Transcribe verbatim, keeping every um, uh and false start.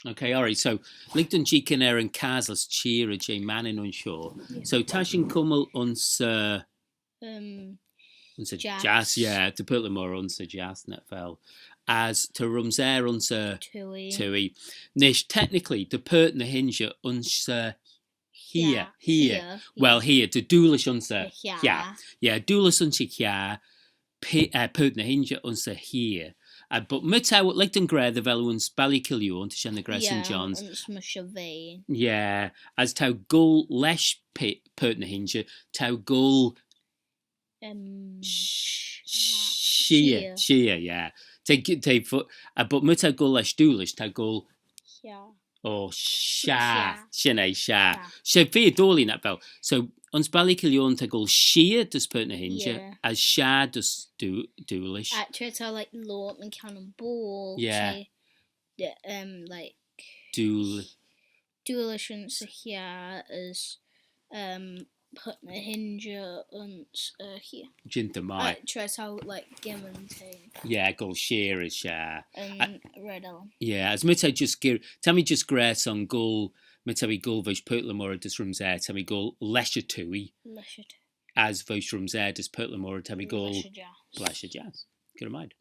Okay, all right. So, lhig dooin jeeaghyn er yn caslys çheerey jeh Mannin ayns shoh. So, ta shin cummal ayns y... Um, ayns y jiass. Jiass, yeah, ta Purt le Moirrey ayns y jiass, nagh vel. As ta Rhumsaa ayns y twoaie. Twoaie. Nish, technically, ta Purt ny h-Inshey ayns y heear. Heear. Heear. Well, heear, ta Doolish ayns y heear. Yeah, Doolish ayns y heear. Pe-, uh, Purt ny h-Inshey ayns y heear. Uh, but my t'ou, like dyn gra dy vel oo ayns Balley Keeill Eoin, ta shen dy ghra Saint John's. Yeah, ayns mysh y veain. Yeah, as t'ou goll lesh Pe-, Purt ny h-Inshey, t'ou goll um, sheear, sheear, yeah. T'ou, t'ou, uh, but my t'ou goll lesh Doolish, t'ou goll... Yeah. Oh, shaghey. Shaghey. Shen eh, shaghey. Shaghey. She feer doillee, nagh vel. So, ayns Balley Keeill Eoin t'ou goll sheear dys Purt ny h-Inshey, yeah, as shaghey dys Doo-, Doolish. Actually, t'ou, like, loayrt mychione yn boayl. Yeah. She, yeah, um, like, Dool- Doolish ayns y heear as, um, Purt ny h-Inshey ayns y heear. Jeant dy mie. Uh, tra t'ou, like, gimman t'ou. Yeah, goll sheear as shaghey. And red elley. Yeah, as my t'ou just gir-, ta mee just gra son goll, my t'ou goll veih Purt le Moirrey dys Rhumsaa, ta mee goll lesh y twoaie. Lesh y twoaie. As veih Rhumsaa dys Purt le Moirrey, ta mee goll lesh y jiass. Lesh y jiass. Good mind.